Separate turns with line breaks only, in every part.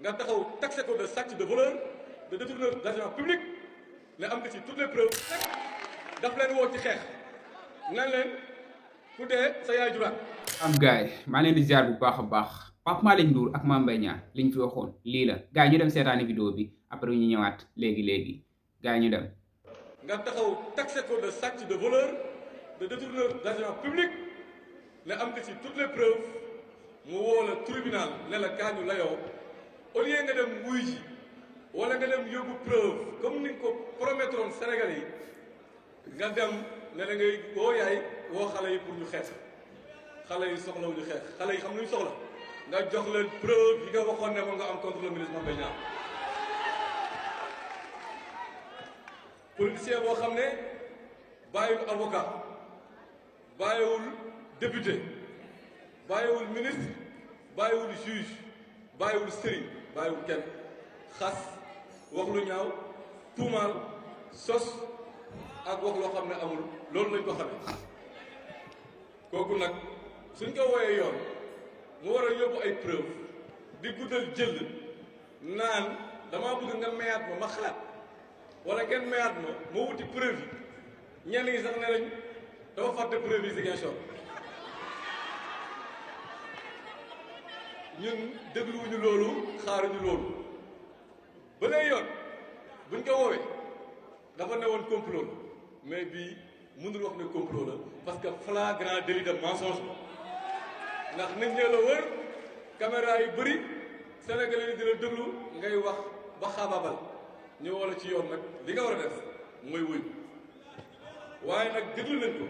nga taxaw taxé ko de sàcc de voleur de détourneur d'argent public ne am nga ci toutes les preuves daf leen woo ci xeex nan leen ku dee sa yaay juraat.
am gaay maa leen di ziar bu baax a baax Pape Malick Ndour ak Mame Mbaye Niang liñ fi waxoon lii la gaay ñu dem seetaani vidéo bi après ñu ñëwaat léegi gaay ñu dem.
nga taxaw taxé ko de sàcc de voleur de détourneur d'argent public ne am nga ci toutes les preuves mu woo la tribunal ne la kaañu layoo au lieu nga dem wuy ji wala nga dem yóbbu preuve comme ni nga ko promettroon Sénégalais yi nga dem ne da ngay woo yaay woo xale yi pour ñu xeex xale yi soxlawuñu xeex xale yi xam luñu soxla nga jox leen preuve yi nga waxoon ne moom nga am contre le ministre Mame Mbaye Niang politicien boo xam ne bàyyiwul avocat bàyyiwul député bàyyiwul ministre bàyyiwul juge bàyyiwul sëriñ bàyyiwul kenn xas wax lu ñaaw tuumaal sos ak wax loo xam ne amul loolu lañ ko xamee kooku nag suñ ko woyee yoon mu war a yóbbu ay preuve di guddal jël naan damaa bëgg nga mayaat ma ma xalaat wala ngeen mayaat ma wuti preuve yi ñenn ñi sax ne nañ dafa fàtte preuve yi Ziguinchor ñun dégluwuñu loolu xaaruñu loolu ba lay yoon buñ ko woowee dafa ne woon complot la mais bii mënul wax ne complot la parce que flagrant délit de mensonge ndax nit ñee la wër caméra yu bëri Sénégalais yi di la déglu ngay wax ba xaabaabal ñu woo la ci yoon nag li nga war a def mooy wuy waaye nag déglu nañ ko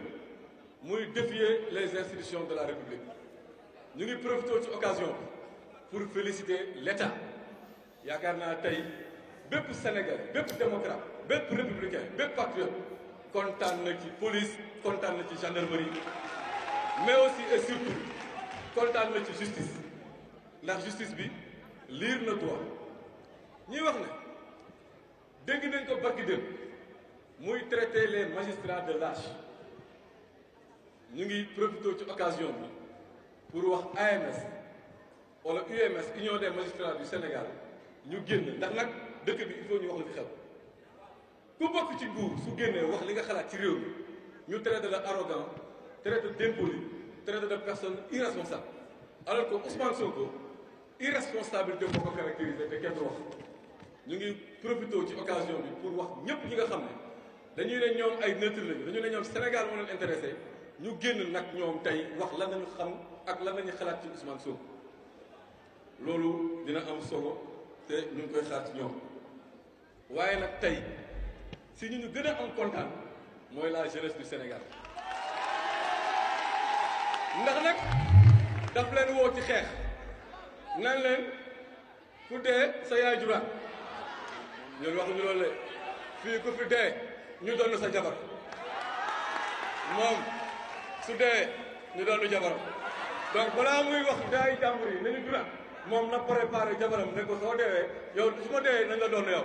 muy défier les institutions de la République ñu ngi profité ci occasion pour féliciter l'État yaakaar naa tey bépp Sénégal bépp démocrate bépp républicain bépp patriote kontaan na ci police kontaan na ci gendarmerie mais aussi et surtout kontaan na ci justice ndax justice bi liir na droit ñuy wax ne dégg nañ ko barki dem muy traiter les magistrats de lâches ñu ngi profité ci occasion bi pour wax AMS wala UMS Union des magistrats du Sénégal ñu génn ndax nag dëkk bi il faut ñu wax la fi xew ku bokk ci nguur su génnee wax li nga xalaat ci réew mi ñu traité la arrogant traité d'impoli traité de personne irresponsable alors que Ousmane Sonko irresponsabilité moo ko caractérisé te kenn du wax ñu ngi profité ci occasion bi pour wax ñëpp ñi nga xam ne dañuy ne ñoom ay neutre lañu dañu ne ñoom Sénégal moo leen intéressé ñu génn nag ñoom tey wax lan nañu xam ak lan nañu xalaat ci Ousmane Sonko loolu dina am solo te ñu ngi koy xaar ci ñoom waaye nag tey si ñu gën a am kontaan mooy la jeunesse du Sénégal ndax nag daf leen woo ci xeex nan leen ku dee sa yaay juraat ñun waxuñu loolu le fii ku fi dee ñu doon sa jabar moom su dee ñu doon jabaram donc balaa muy wax daay jàmbur yi nañu juraat moom na préparé jabaram ne ko soo deewee yow su ma deewee nañ la doon yow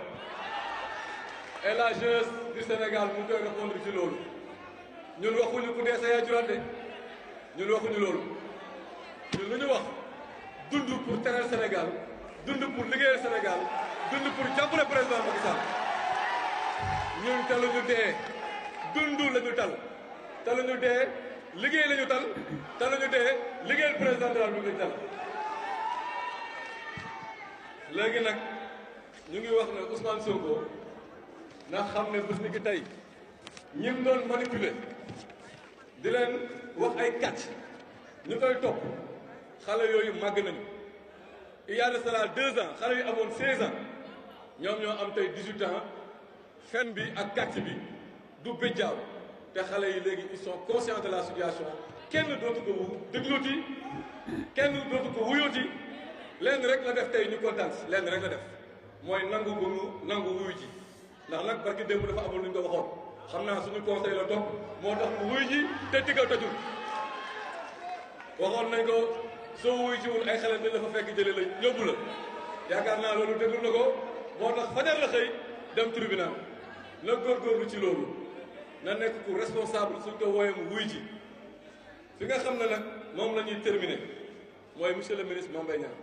et la jeunesse du Sénégal mu ngi koy répondre ci loolu ñun waxuñu ku dee sa yaay juraat de ñun waxuñu loolu ñun lu ñu wax dund pour teral Sénégal dund pour liggéeyal Sénégal dund pour jàppale président Macky Sall ñun taluñu dee dund lañu taluñu dee liggéey lañu taluñu dee liggéeyal président de la République tal léegi nag ñu ngi wax ne Ousmane Sonko ndax xam ne bés ni ki tey ñim doon manipuler di leen wax ay kàcc ñu koy topp xale yooyu màgg nañu il y a de cela 2 ans xale yu amoon 16 ans ñoom ñoo am tey 18 ans fen bi ak kàcc bi du béjjaaw te xale yi léegi ils sont conscients de la situation kenn dootu ko déglooti kenn dootu ko wuyooti lenn rek la def tey ñu kontaan si lenn rek la def mooy nangu ba mu nangu wuyu ji ndax nag barki démb dafa amul lu ñu ko waxoon xam naa suñu conseil la topp moo tax mu wuyu ji te tiggal tojul waxoon nañ ko soo wuyu jiwul ay xale dañ la fa fekk jëlee la yóbbu la yaakaar naa loolu déglu na ko moo tax fajar la xëy dem tribunal na góorgóorlu ci loolu na nekk ku responsable suñ ko wooyee mu wuyu ji fi nga xam ne nag moom la ñuy terminer mooy monsieur le ministre Mame Mbaye Niang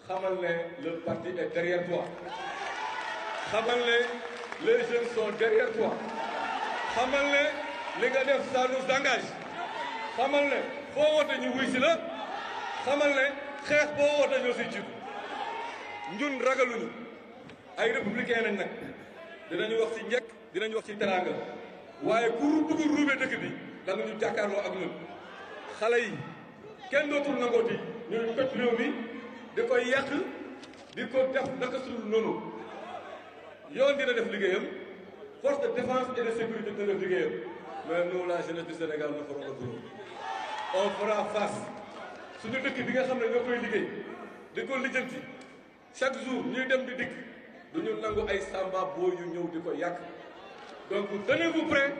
xamal ne le parti est derrière toi xamal ne les jeunes sont derrière toi xamal ne li nga def ça nous engage xamal ne foo woote ñu wuy si la xamal ne xeex boo woote ñoo si jiitu ñun ragaluñu ay républicain nañ nag dinañu wax ci njëkk dinañu wax ci teraanga waaye ku bëgg ruube dëkk bi da nga ñu jàkkaarloo ak ñun xale yi kenn dootul nangooti ñu toj réew mi di koy yàq di ko def naka sudul noonu yoon dina def liggéeyam force de défense et de sécurité dina def liggéeyam mais nous la jeunesse du Sénégal nous ferons le boulot on fera face suñu dëkk bi nga xam ne ñoo koy liggéey di ko lijjanti chaque jour ñuy dem di dikk duñu nangu ay samba boo yu ñëw di ko yàq donc tenez-vous prêts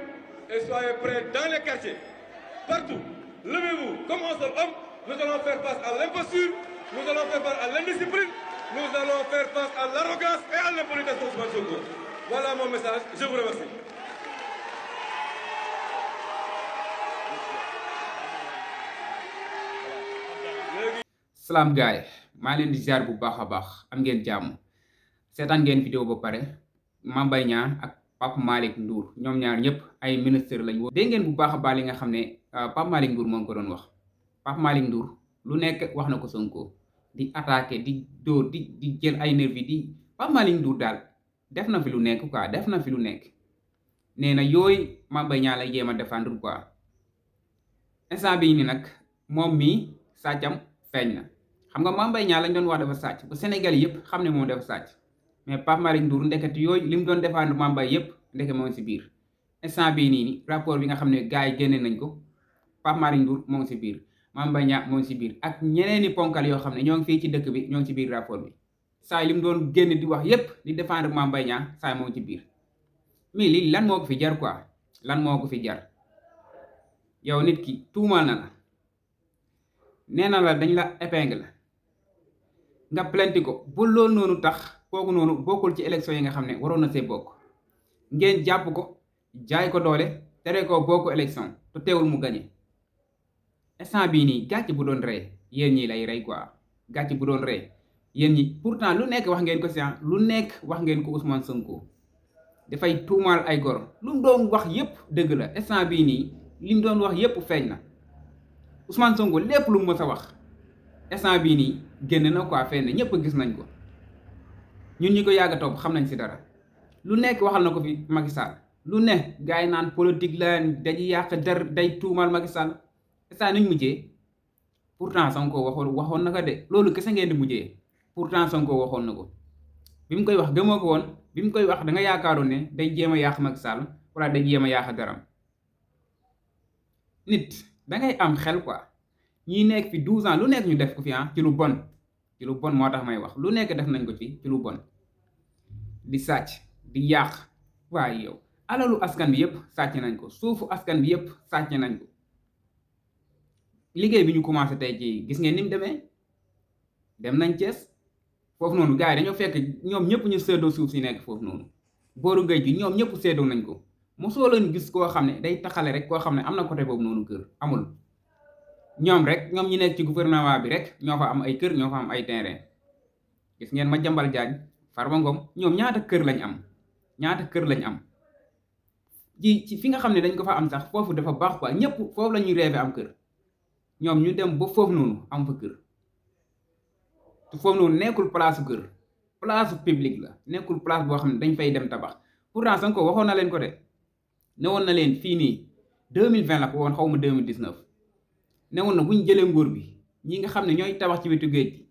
et soyez prêts dans les quartiers partout levez-vous comme un seul homme nous allons faire face à l'imposture nous allons faire face à l'indiscipline nous allons faire face à l'arrogance et à l'impolitesse de Ousmane Sonko voilà mon message je vous remercie.
salaam gaay maa leen di ziar bu baax a baax am ngeen jàmm seetaan ngeen vidéo ba pare Mame Mbaye Niang ak Pape Malick Ndour ñoom ñaar ñëpp ay ministre lañ woon. dégg ngeen bu baax a baax li nga xam ne Pape Malick Ndour moo ngi ko doon wax Pape Malick Ndour lu nekk wax na ko Sonko di attaqué di dóor di jël ay nervi di Pape Malick Ndour daal def na fi lu nekk quoi def na fi lu nekk nee na yooyu Mame Mbaye Niang lay jéem a défendre quoi instant bii ni nag moom mii sàccam feeñ na. xam nga Mame Mbaye Niang lañ doon wax dafa sàcc ba Sénégal yëpp xam ne moom dafa sàcc mais Pape Malick Ndour ndeket yooyu li mu doon défendre Mame Mbaye yëpp ndeke moo ngi si biir instant bii nii rapport bi nga xam ne gars yi génne nañ ko Pape Malick Ndour moo ngi si biir Mame Mbaye Niang moo ngi si biir ak ñeneeni ponkal yoo xam ne ñoo ngi fii ci dëkk bi ñoo ngi ci biir rapport bi saa yi li mu doon génn di wax yëpp di défendre Mame Mbaye Niang saa yi moo ngi ci biir mais lii lan moo ko fi jar quoi lan moo ko fi jar yow nit ki tuumal na la nee na la dañ la épingle nga plainte ko bu loolu noonu tax kooku noonu bokkul ci élection yi nga xam ne waroon na see bokk ngeen jàpp ko jaay ko doole tere ko bokk élection te teewul mu gañe instant bii nii gàcc bu doon rey yéen ñi lay rey quoi gàcc bu doon rey yéen ñi pourtant lu nekk wax ngeen ko science lu nekk wax ngeen ko Ousmane Sonko dafay tuumaal ay gor lu mu doon wax yépp dëgg la instant bii nii li mu doon wax yépp feeñ na Ousmane Sonko lépp lu mu mës a wax instant bii nii génn na quoi fenn ñëpp gis nañ ko ñun ñi ko yàgg a topp xam nañ si dara lu nekk waxal na ko fi Macky Sall lu ne gars yi naan politique la dañuy yàq der day tuumal Macky Sall instant nuñ mujjee pourtant Sonko waxoon na ko de loolu kese ngeen di mujjee pourtant Sonko waxoon na ko bi mu koy wax gëmoo ko woon bi mu koy wax da nga yaakaaroon ne day jéem a yàq Macky Sall wala day jéem a yàq daram nit dangay am xel quoi ñi nekk fi 12 ans lu nekk ñu def ko fi ci lu bon moo tax may wax lu nekk def nañ ko ci lu bon di sàcc di yàq waaye yow alalu askan bi yëpp sàcc nañ ko suufu askan bi yëpp sàcc nañ ko liggéey bi ñu commencé tey ci gis ngeen ni mu demee dem nañ Thiès foofu noonu gars yi dañoo fekk ñoom ñëpp ñu séddoo suuf si nekk foofu noonu booru géej gi ñoom ñëpp séddoo nañ ko mosoo leen gis koo xam ne day taxale rek koo xam ne am na côté boobu noonu kër amul ñoom ñi nekk ci gouvernement bi rek ñoo fa am ay kër ñoo fa am ay terrain gis ngeen Madiambal Diagne Farba Ngom ñoom ñaata kër lañ am ci fi nga xam ne dañ ko fa am sax foofu dafa baax quoi ñëpp foofu la ñuy rêvé am kër ñoom ñu dem ba foofu noonu am fa kër te foofu noonu nekkul place kër place publique la nekkul place boo xam ne dañ fay dem tabax pourtant Sonko waxoon na leen ko de ne woon na leen fii nii 2020 la ko woon xaw ma 2019 ne woon na bu ñu jëlee nguur bi ñi nga xam ne ñooy tabax ci wetu géej gi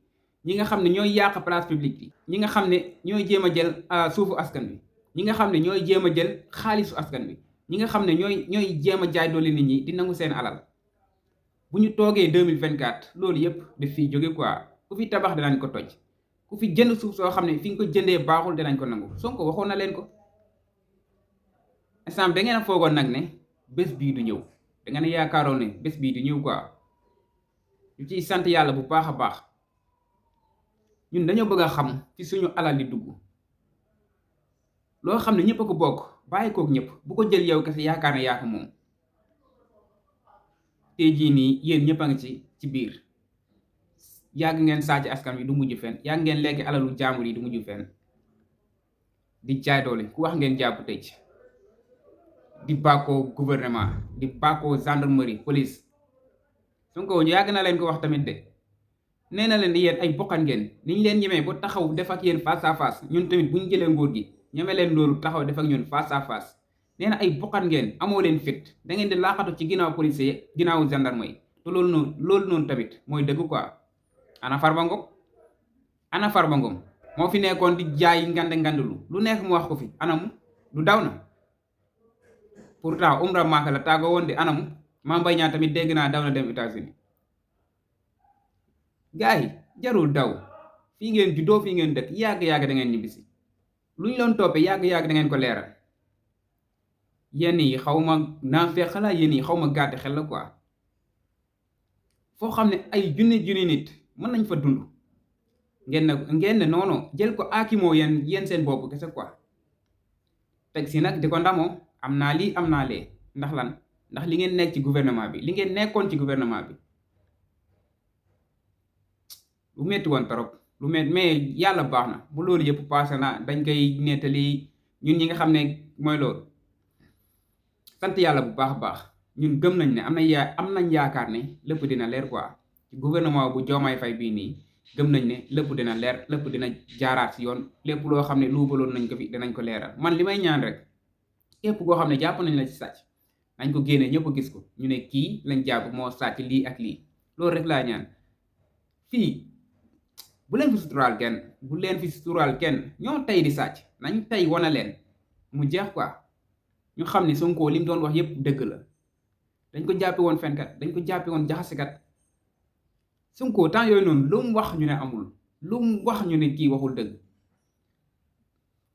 ñi nga xam ne ñooy yàq place publique bi ñi nga xam ne ñooy jéem a jël suufu askan bi ñi nga xam ne ñooy jéem a jël xaalisu askan bi ñi nga xam ne ñooy jéem a jaay doole nit ñi di nangu seen alal bu ñu toogee 2024 loolu yëpp daf fiy jóge quoi ku fi tabax dinañ ko toj ku fi jënd suuf soo xam ne fi nga ko jëndee baaxul dinañ ko nangu Sonko waxoon na leen ko instant da ngeen a foogoon nag ne bés bii du ñëw da ngeen a yaakaaroon ne bés bii du ñëw quoi ñu ciy sant yàlla bu baax a baax ñun dañoo bëgg a xam ci suñu alal di dugg loo xam ne ñëpp a ko bokk bàyyi kook ñëpp bu ko jël yow kese yaakaar ne yaa ko moom tey jii nii yéen ñëpp a ngi ci biir yàgg ngeen sàcc askan wi du mujj fenn, yàgg ngeen lekk alalu jaambur yi du mujj fenn, di jaay doole ku wax ngeen jàpp tëj, di bàkkoo gouvernement, di bàkkoo gendarmerie police. Sonko yàgg na leen ko wax tamit de, nee na leen yéen ay bokkan ngeen, niñ leen ñemee ba taxaw def ak yéen face à face, ñun tamit bu ñu jëlee nguur gi ñeme leen loolu taxaw def ak ñun face à face. nee na ay bokkan ngeen, amoo leen fit, da ngeen di laaxatu ci ginnaaw police yi ginnaaw gendarme yi te loolu noonu tamit mooy dëgg quoi. ana Farba Ngom moo fi nekkoon di jaay ngandulu lu nekk mu wax ko fi, anamu du daw na. pourtant umra Màkka la tàggoo woon de, anamu. Mame Mbaye Niang tamit dégg naa daw na dem États-Unis. gars yi jarul daw, fii ngeen juddoo fii ngeen dëkk, yàgg-yàgg da ngeen ñibbisi. lu ñu loon toppee yàgg-yàgg da ngeen ko leeral. yenn yi xaw ma naafeq la, yenn yi xaw ma gàtt xel la quoi. foo xam ne ay junni nit mën nañ fa dund ngeen ne noonu jël ko aakimoo yéen seen bopp kese quoi. teg si nag di ko ndamoo am naa lii am naa lee, ndax lan? ndax li ngeen nekk ci gouvernement bi, li ngeen nekkoon ci gouvernement bi lu metti woon trop, lu metti. mais yàlla baax na, bu loolu yëpp passé na dañ koy nettali ñun ñi nga xam ne mooy loolu. sant yàlla bu baax a baax, ñun gëm nañ ne am nañ yaakaar ne lépp dina leer quoi. ci gouvernement bu Diomaye Faye bii nii gëm nañ ne lépp dina leer, lépp dina jaaraat si yoon, lépp loo xam ne luubaloon nañ ko fi dinañ ko leeral. man li may ñaan rek képp koo xam ne jàpp nañ la ci sàcc nañ ko génne ñëpp gis ko, ñu ne kii lañ jàpp moo sàcc lii ak lii. loolu rek laa ñaan. fii bu leen fi suturaal kenn, ñoo tey di sàcc nañ tey wana leen mu jeex quoi. ñu xam ne Sonko li mu doon wax yépp dëgg la, dañ ko jàppe woon fenkat, dañ ko jàppe woon jaxasekat. Sonko temps yooyu noonu lu mu wax ñu ne amul, lu mu wax ñu ne kii waxul dëgg.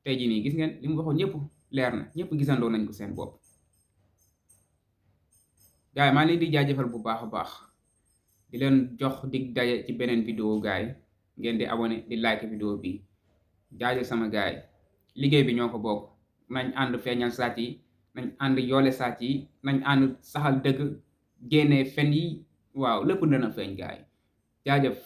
tey jii nii gis ngeen li mu waxoon ñëpp leer na, ñëpp gisandoo nañ ko seen bopp. gaay maa leen di jaajëfal bu baax a baax, di leen jox dig daje ci beneen vidéo gaay, ngeen di abonné di like vidéo bi. jaajëf sama gaay, liggéey bi ñoo ko bokk, nañ ànd feeñal sàcc yi, nañ ànd yoole sàcc yi, nañ ànd saxal dëgg, génnee fen yi, waaw lépp dana feeñ gaay. jaajëf.